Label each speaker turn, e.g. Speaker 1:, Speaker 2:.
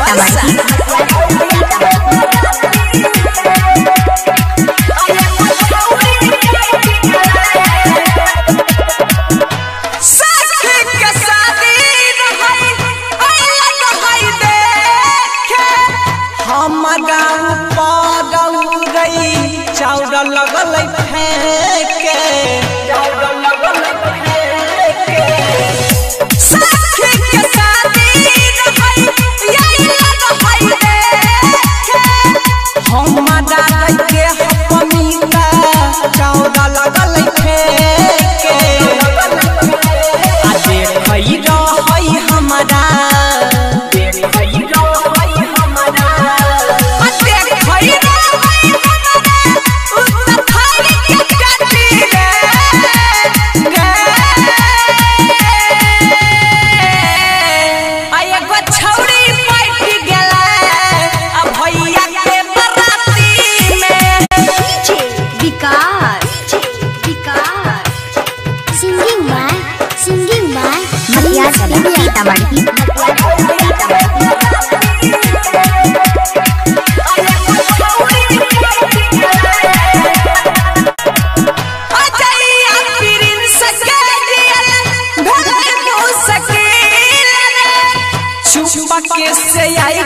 Speaker 1: सीतामढ़ी।
Speaker 2: चाउर लगल फेंके, चाउर लगल फेंके।
Speaker 1: सखी के शादी रहै यही लगै देखे,
Speaker 2: हमरा के हपमीता चाउर लगल फेंके। आ देखै रहै हमरा, देखै रहै हमरा,
Speaker 1: आ देखै रहै सीतामढ़ी।
Speaker 2: चुपके से आई